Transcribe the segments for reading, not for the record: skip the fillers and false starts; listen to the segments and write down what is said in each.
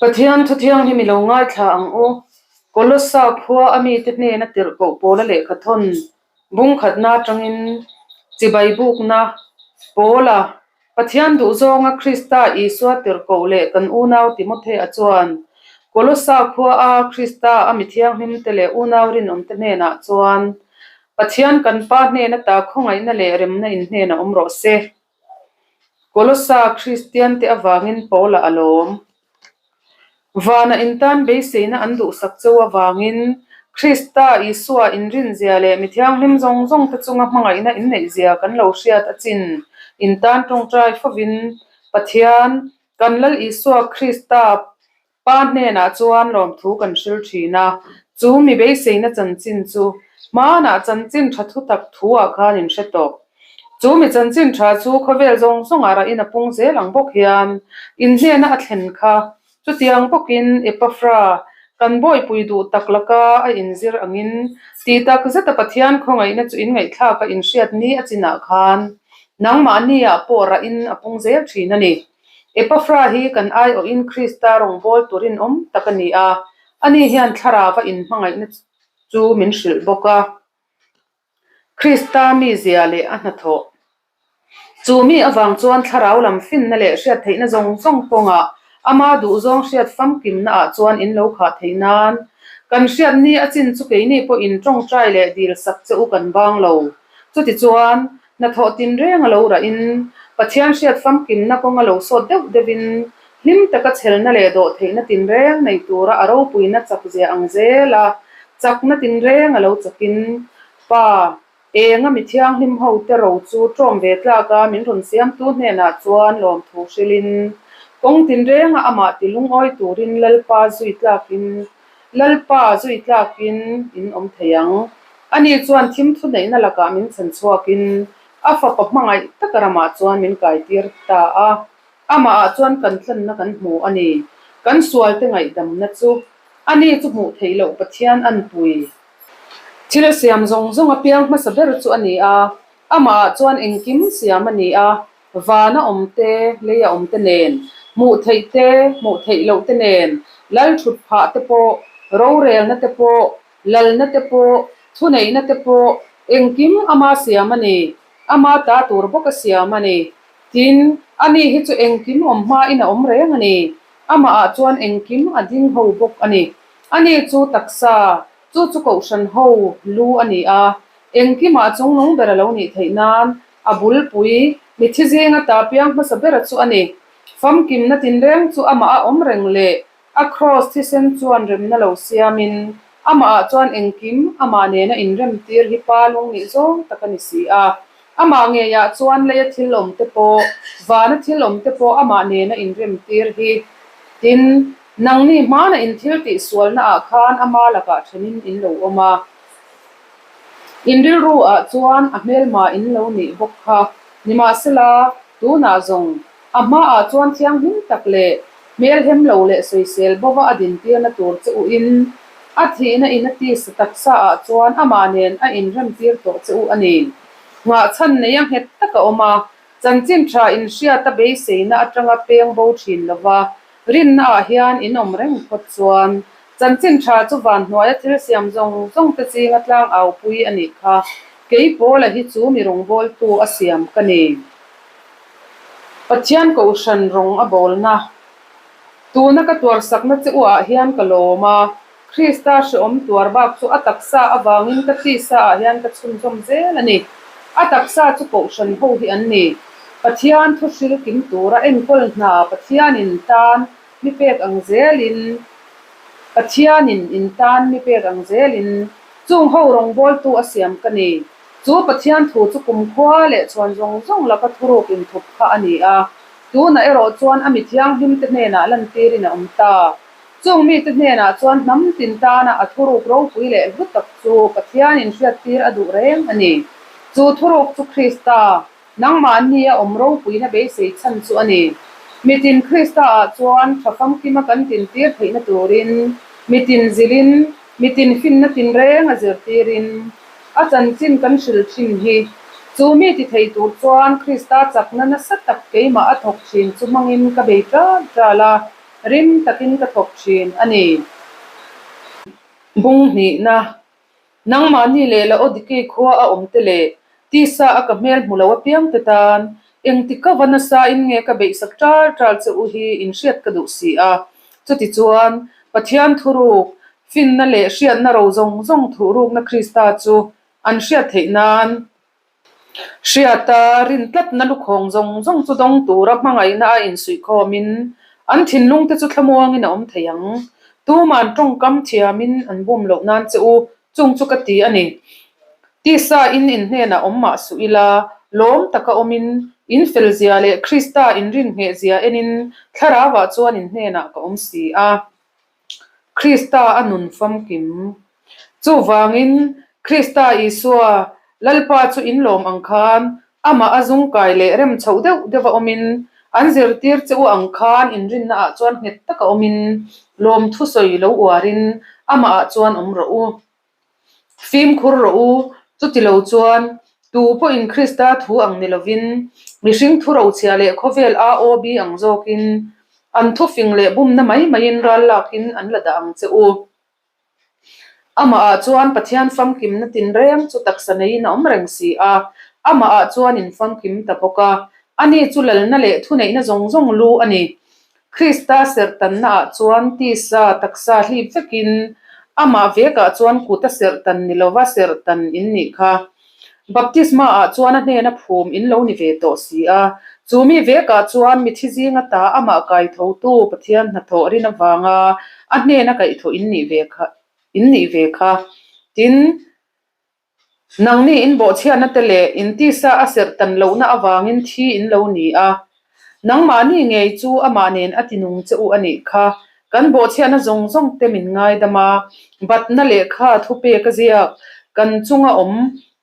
Pathian thu thianghlim i lo ngaithla ang u. Kolossa khua a mite hnena tirhkoh pawla lehkha thawn bungkhatna atangin chibai bukna pawla Pathian duhzawnga Krista Isua tirhkoh leh kan unau Timothea chuan Kolossa khua a Krista a mi thianghlimte leh unau rinawmte hnenah chuan Pathian kan Pa hnena ta khawngaihna leh remna in hnenah awm rawh se. Kolossa Kristiante avangin Paula a lawm. Vana intan beiseina an duhsak cheu avangin Krista Isua inrinzia leh mi thianghlim zawng zawngte chunga hmangaihna inneihzia kan lo hriat a chin intan tawngtai fovin Pathian, kan Lal Isua Krista Pa hnenah chuan lawmthu kan hril thin a, chu mi beiseina chanchin chu hmanah chanchin tha thutak thu-ah khan in hre tawh. Chu mi chanchin tha chu khawvel zawng zawngah rahin a pung zel ang bawk hian in hnena a thlen kha. Chutiang bawkin Epaphra, kan bawihpui duh tak laka a inzir angin tih tak zeta Pathian khawngaihna chu inngaihthlaka inhriat ni a chinah khan nangmahniah pawh rahin a pung zel thin a ni. Epaphra hi kan aiawhin Krista rawngbâwl turin awm tak a ni a, ani hian thlarava inhmangaihna chu min hrilh bawk a. Krista mizia leh a hnathawh. Chu mi avang chuan thlarau lam finna leh hriat theihna zawng zawng kawngah ama duhzawng hriat famkimna ah chuan in lo khah theih nan kan hriat ni a chin chu keini pawhin tawngtai leh dil sak che u kan bang lo. Chutichuan, hnathawh tinreng a lo rahin Pathian hriat famkimna kawng a lo sawt deuh deuhin hlim taka chhelna leh dawh theihna tinreng nei tura a ropuina chakzia ang zel a, chakna tinreng a lo chakin, Pa, enga mi thianghlim ho te ro chu ṭawm ve tlak a min rawn siamtu hnenah chuan lawmthu hrilhin, kawng tinrenga amah ti lungawi turin Lalpa zui tlakin, Lalpa zui tlakin in awm thei ang. Ani chuan thim thuneihna lakah min chhan chhuakin a fapa hmangaih taka ramah chuan min kaitir ta a. Amahah chuan kan tlanna kan hmu a ni. Kan sualte ngaihdamna chu ani chu hmuh theih loh Pathian anpui. Thil siam zawng zawng a piang hmasa ber chu a ni a, amahah chuan engkim siam a ni a, vana awm te, leia awm te nen, hmuh theih te, hmuh theih loh te nen, lal thut phah te pawh, rorelna te pawh, lalna te pawh, thuneihna te pawh, engkim ama siam a ni, ama ta tur bawk a siam a ni. Tin, ani hi chu engkim awm hmain a awm reng a ni. Amahah chuan engkim a ding ho bawk a ni. Ani chu taksa, chu chu kohhran ho lu a ni a, engkimah chungnung ber a lo nih theih nan a bulpui, mithi zinga ta piang hmasa bera chu a ni. Famkimna tinreng chu amah a awm reng leh A kraws thisen chuan remna lo siamin, amahah chuan engkim amah nena inremtir hi pa lung nih zawng tak a ni si a. Amah ngeiah chuan leia thil awm te pawh, vana thil awm te pawh amah nena inremtir hi. Tin, nangni hmana in thil tih sualnaah khan ama lakah thenin in lo awm a. In rilru ah chuan a hmelma in lo nih bawk kha. Nimahsela, tunah zawng A hmaah chuan thianghlim tak leh hmelhem lo leh sawisel bova a dintirna tur che u in, a thihna in a tisa taksa ah chuan amah nen a inremtir tawh che u a ni. Nghahchhan nei a nghet tak a awm a, chanchin tha inhriat a beiseina atanga peng bo thin lova rinna ah hian in awm reng phawt chuan chanchin tha chu van hnuaia thil siam zawng zawng te chinga tlang au pui a nih kha. Kei Paula hi chu mi rawngbawltu a siam ka ni. Pathian kohhran rawng a bawlna. Tuna ka tuarsakna che u ah hian ka lawm a, Krista hrehawm tuar bak chu a taksa avangin ka tisa ah hian ka chhunzawm zel a ni. A taksa chu kohhran ho hi an ni. Pathian thu hril kim tura enkawl hna Pathianin tan mi pek ang zelin Pathianin in tan mi pek ang zelin chung ho rawngbawltu a siam ka ni. Chu Pathian thu chu kumkhua leh chhuan zawng zawng laka thuruk inthup kha a ni a, tunah erawh chuan a mi thianghlimte hnenah lantirin a awm ta. Chung mite hnenah chuan hnam tin tana a thuruk ropui leh hlu tak chu Pathianin hriattir a duh reng a ni. Chu thuruk chu Krista, nangmahni a awm ropuina beisei chhan chu a ni. Mitin Krista-ah chuan tha famkima kan tintir theihna turin mitin zilhin, Mitin finna tinreng a zirtirin a chanchin kan hrilh thin hi. Chu mi ti thei tur chuan Krista chakna nasa tak keimah a thawk thin chu hmangin ka bei ṭal ṭal a. rim takin ka thawk thin a ni. Bung hnihna, Nangmahni leh Laodikei khua a awm te leh tisa a ka hmel hmu lo apiang te tan engtik a va nasa in nge ka beihsak ṭal ṭal che u hi in hriat ka duh si a. Chutichuan, Pathian thuruk, finna leh hriatna ro zawng zawng thuhrukna Krista chu an hriat theih nan Hriata rin tlatna lukhawng zawng zawng chu dawng tura hmangaihna a insuihkhawmin an thinlungte chu thlamuangin a awm thei ang. Tuman tawngkam thiamin an bum loh nan che u, chung chu ka ti a ni. Tisa in in hnenah awm mah suh ila, lawm taka awmin, in felzia leh Krista in rinhnghehzia enin thlarauah chuan in hnenah ka awm si a. Krista a nun famkim. Chuvangin, Krista Isua, Lalpa chu in lawm ang khan, amah a zungkai leh rem chhoh deuh deuh a awmin, an zirtir che u ang khan inrinna ah chuan nghet taka awmin, lawmthu sawi lo uarin amah ah chuan awm rawh u. Fimkhur rawh u, chuti lo chuan tu pawhin Krista thu ang ni lovin, mihring thu rochhia leh khawvel AOB ang zawkin an thufing leh bumna mai maiin ral lakin an la dah ang che u. Amahah chuan Pathian famkimna tinreng chu taksa neiin a awm reng si a, amahah chuan in famkim ta bawk a, ani chu lalna leh thuneihna zawng zawng lu a ni. Krista serhtannaah chuan tisa taksa hlip vekin amah vekah chuan kut a serhtan ni lova serhtan in nih kha. Baptisma-ah chuan a hnena phum in lo ni ve tawh si a, chu mi vekah chuan mithi zinga ta amah kaithotu Pathian hnathawh rin avanga a hnena kaihthawh in nih ve kha in nih ve kha. Tin. Nangni in bawhchhiatna te leh in tisa a serh tan lohna avangin thi in lo ni a, nangmahni ngei chu amah nen a tinung che u a nih kha. Kan bawhchhiatna zawng zawng te min ngaidam a, batna lehkha thupek a ziak, kan chunga awm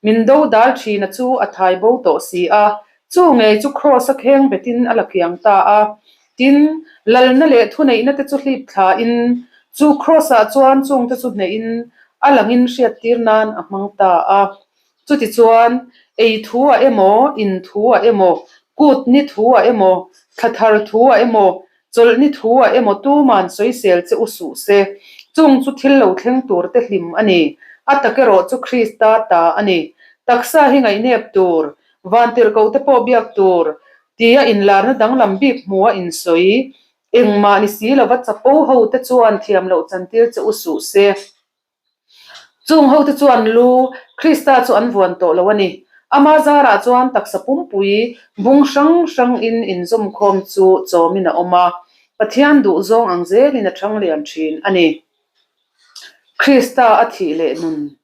min do dal thina chu a thai bo tawh si a, chu ngei chu Kraws a kheng betin a la kiang ta a. Tin, lalna leh thuneihna te chu hlip thlain, chu Kraws-ah chuan chungte chu hnehin a langin hriattir nan a hmang ta a. Chutichuan, ei thu-ah emaw, in thu-ah emaw, kut ni thu-ah emaw, thla thar thu-ah emaw, chawlh ni thu-ah emaw tuman sawisel che u suh se. Chung chu thil lo thleng tur te hlim a ni. A tak erawh chu Krista ta a ni. Taksa hi ngaihnep tur, vantirhkoh te pawh biak tur, Tia inlarna danglam bik hmuha insawi, engmah ni si lova chapo ho te chuan thiam loh chantir che u suh se. Chung ho te chuan lu, Krista chu an vuan tawh lo a ni. Ama zarah chuan taksa pumpui bung hrang hrang in inzawmkhawm chu chawmin a awm a, Pathian duhzawng ang zelin a thang lian thin a ni. Krista a thih leh nun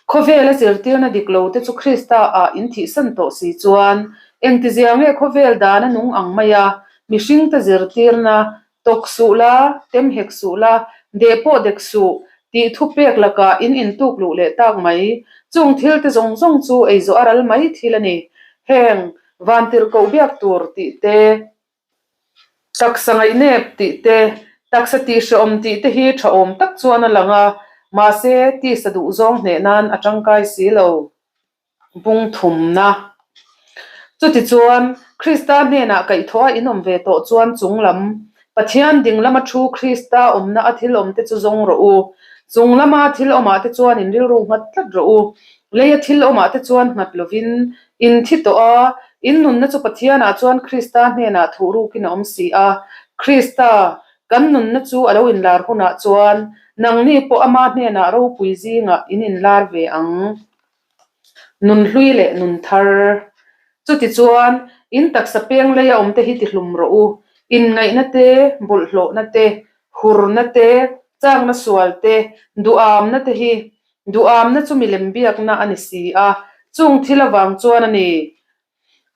Khawvela zirtirna dik lo te chu Krista ah in thihsan tawh si chuan engtizia nge khawvel dan a nung ang mai a, mihringte zirtirna, tawk suh la, tem hek suh la, deh pawh dek suh, tih thu pek lakah in intuk luh leh tak mai. Chung thil te zawng zawng chu eizawh a ral mai thil a ni. Heng, vantirhkoh biak tur tih te, Taksa ngaihnep tih te, taksa tihhrehawm tih te hi tha awm tak chuan a lang a, mahse tisa duhzawng hneh nan a tangkai si lo. Bung thumna. Chutichuan, Krista hnenah kaihthawh a inawm ve tawh chuan chunglam, Pathian ding lama thu Krista awmna a thil awmte chu zawng rawh u. Chung lama thil awmah te chuan in rilru nghat tlat rawh u. Leia thil awmah te chuan nghat lovin In thi tawh a, in nunna chu Pathianah chuan Krista hnenah thuh rukin a awm si a. Krista, kan nunna chu a lo inlar hunah chuan nangni pawh ama hnenah ropui zingah in inlar ve ang. Nun hlui leh nun thar. Chutichuan, in taksa peng leia awmte hi tihlum rawh u. Inngaihna te, bawlhhlawhna te, hurna te, changna sual te, duhamna te hi Duhamna chu milem biakna a ni si a, chung thil avang chuan a ni.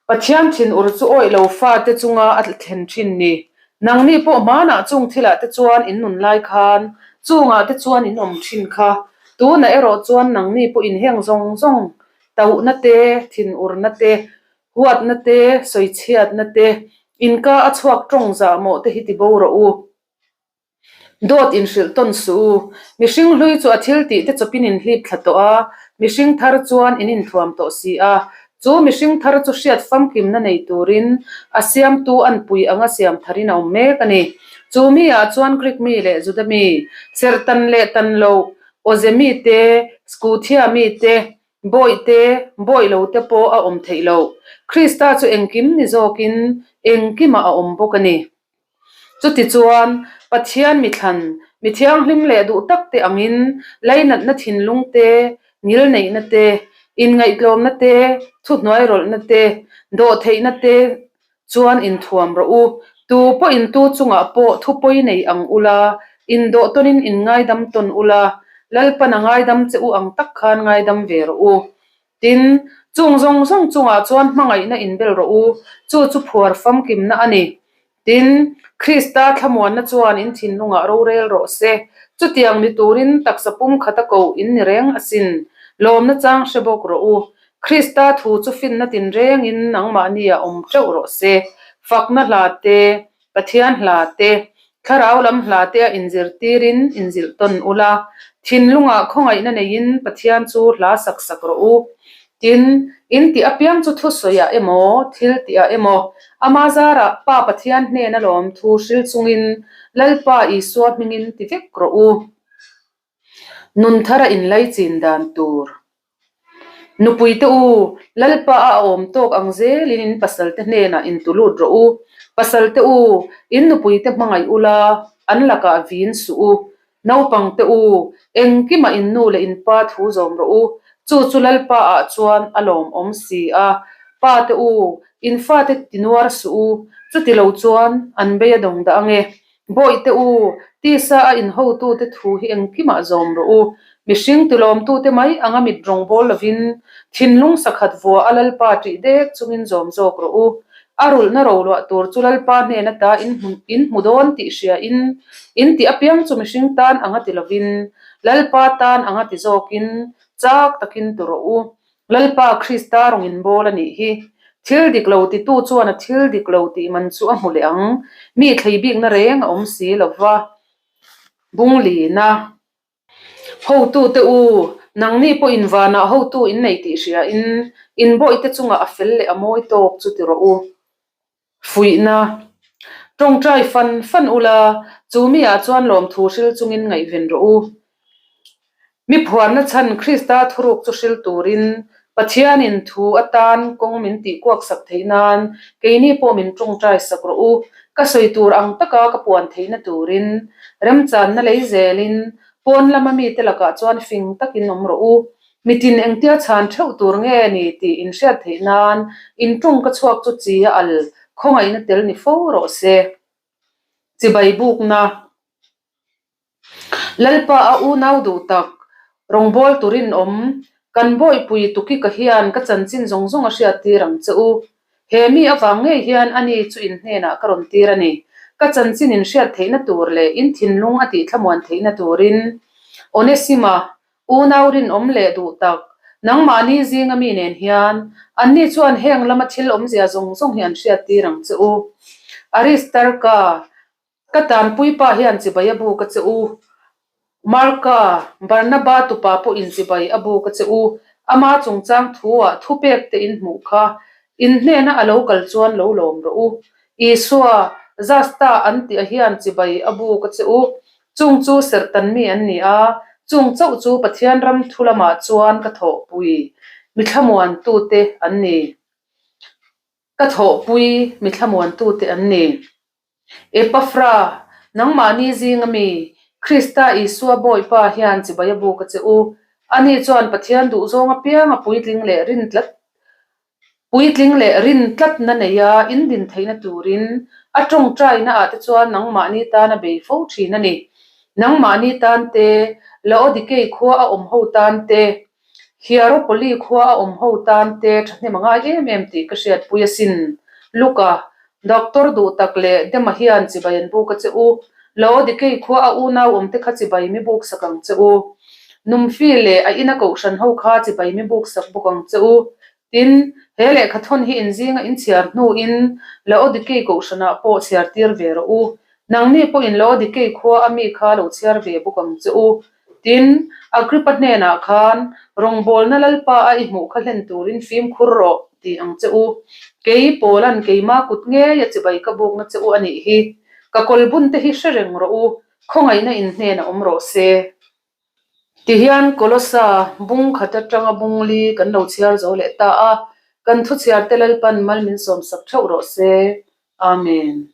Pathian thinur chu awih lo fate chunga a thlen thin ni. Nangni pawh hmanah chung thilah te chuan in nun lai khan chungah te chuan in awm thin kha. Tunah erawh chuan nangni pawh in heng zawng zawng tauhna te, thinurna te, huatna te, sawichhiatna te, inka a chhuak tawng zahmawh te hi ti bo rawh u. Dawt inhrilh tawn suh u. Mihring hlui chu a thil tih te chawpin in hlip thla tawh a, mihring thar chuan in inthuam tawh si a. Chu mihring thar chu hriat famkimna nei turin a siamtu anpui anga siam tharin a awm mek a ni. Chu mi ah chuan Greek mi leh Juda mi, serh tan leh tan loh, awze mi te, Skuthia mi te, Bawih te, bawih lo te pawh a awm theih loh. Krista chu engkim ni zawkin engkimah a awm bawk a ni. Chutichuan, Pathian mithlan, mi thianghlim leh duh tak te angin lainatna thinlung te, ngilneihna te, inngaihtlawmna te, thuhnuairawlhna te, dawhtheihna te chuan inthuam rawh u. Tu pawh intu chungah pawh thu pawi nei ang ula, indawh tawnin inngaidam tawn ula, Lalpan a ngaidam che u ang tak khan ngaidam ve rawh u. Tin, chung zawng zawng chungah chuan hmangaihna inbel rawh u, chu chu phuar famkimna a ni. Tin, Krista thlamuanna chuan in thinlungah rorel rawh se. Chutiang ni turin taksa pum khata koh in ni reng asin. Lawmna chang hre bawk rawh u. Krista thu chu finna tinrengin nangmahnia awm teuh rawh se. Fakna hla te, Pathian hla te, thlarau lam hla te a inzirtirin inzilh tawn ula, thinlungah khawngaihna neiin Pathian chu hla sak sak rawh u. Tin, in tih apiang chu thusawiah emaw, thil tihah emaw, ama zarah Pa Pathian hnena lawm thu hril chungin Lalpa Isua hmingin ti vek rawh u. Nun thara inlaichin dan tur. Nupuite u, Lalpa a awm tawk ang zelin in pasalte hnenah intulut rawh u. Pasalte u, in nupuite hmangaih ula, an lakah vin suh u. Naupangte u, engkimah in nu leh in pa thu zawm rawh u. Chu chu Lalpa ah chuan a lawmawm si a. Pa te u, in fate tinuar suh u, chuti lo chuan an bei a dawng dah ange. Bawihte u, tisa a inhotute thu hi engkimah zawm rawh u. Mihring tilawmtute mai anga mit rawng bawl lovin, thinlung sakhat vua a Lalpa ṭih dek chungin zawm zawk rawh u. A rulhna roluah tur chu Lalpa hnen ata in hmu dawn tih hriain, in tih apiang chu mihring tan anga ti lovin, Lalpa tan anga ti zawkin chak takin tu rawh u. Lalpa Krista rawng inbawl a nih hi. Thil dik lo titu chuan a thil dik lo tih man chu a hmu leh ang. Mi thlei bikna reng a awm si lo va. Bunglina. Hotute u, nangni pawhin vanah hotu in nei tih hriain, in bawihte chungah a fel leh a mawi tawk chu ti rawh u. Fuihna. Tawngtai fan fan ula, chu miah chuan lawmthu hril chungin ngaihven rawh u. Mi phuarna chhan Krista thuruk chu hril turin Pathianin thu atan kawng min tih kuak sak theih nan keini pawh min tawngtai sak rawh u. Ka sawi tur ang taka ka puan theihna turin remchanna lei zelin pawn lama mite lakah chuan fing takin awm rawh u. Mitin engtia chhan theuh tur nge ni tih in hriat theih nan in tung ka chhuak chu chi a al khawngaihna tel ni fo rawh se. Chibai bukna Lalpa a unau duh tak, rawngbâwl turin awm, kan bawihpui Tukika hian ka chanchin zawng zawng a hriat tir ang che u. He mi avang ngei hian ani chu in hnenah ka rawn tir a ni. Ka chanchin in hriat theihna tur leh in thinlung a tih thlamuan theihna turin Onesima Unau rinawm leh duh tak, nangmahni zinga mi nen hian anni chuan heng lama thil awmzia zawng zawng hi an hriattir ang che u. Aristarka, Ka tanpuipa hian chibai a buk a che u. Marka, Barnaba tupa pawhin chibai a buk a che u. Ama chungchang thuah thupek te in hmuh kha in hnena a lo kal chuan lo lawm rawh u. Isua, Justa an tih hian chibai a buk a che u. Chung chu serhtan mi an ni a, chung chauh chu Pathian ram thu lamah chuan ka thawhpui mi thlamuantute an ni. Ka thawhpui mi thlamuantute an ni. Epafra, nangmahni zinga mi, Krista Isua Bawipa hian chibai a buk a che u. Ani chuan Pathian duhzawng apiang a puitling leh rin tlat Puitling leh rin tlatna neia in din theihna turin a tawngtaina ah te chuan nangmahni tan a bei fo thin a ni. Nangmahni tan te, Laodikei khua a awm ho tan te, Hieropoli khua a awm ho tan te thahnem a ngai em em tih ka hriatpui asin. Luka, Doctor duh tak leh Dema hian chibai an buk a che u. Laodikei khua a unau awm te kha chibai mi buk sak ang che u. Numfi leh a ina kohhran ho kha chibai mi buk sak bawk ang che u. Tin, he lehkha thawn hi inzinga inchhiar hnuin Laodikei kohhranah pawh chhiar tir ve rawh u. Nangni pawhin Laodikei khua a mi kha lo chhiar ve bawk ang che u. Tin, Agrippa hnenah khan, Rawngbawlna Lalpa a i hmuh kha hlen turin fimkhur rawh, ti ang che u. Kei, Paula'n keima kut ngei a chibai ka bukna che u a nih hi. Ka kawlbun te hi hre reng rawh u, khawngaihna in hnenah awm rawh se. Tihian Kolosa bung khat atanga bung li kan lo chhiar zo leh ta a, kan thuchhiarte Lalpan mal min sawmsak theuh rawh se. Amen.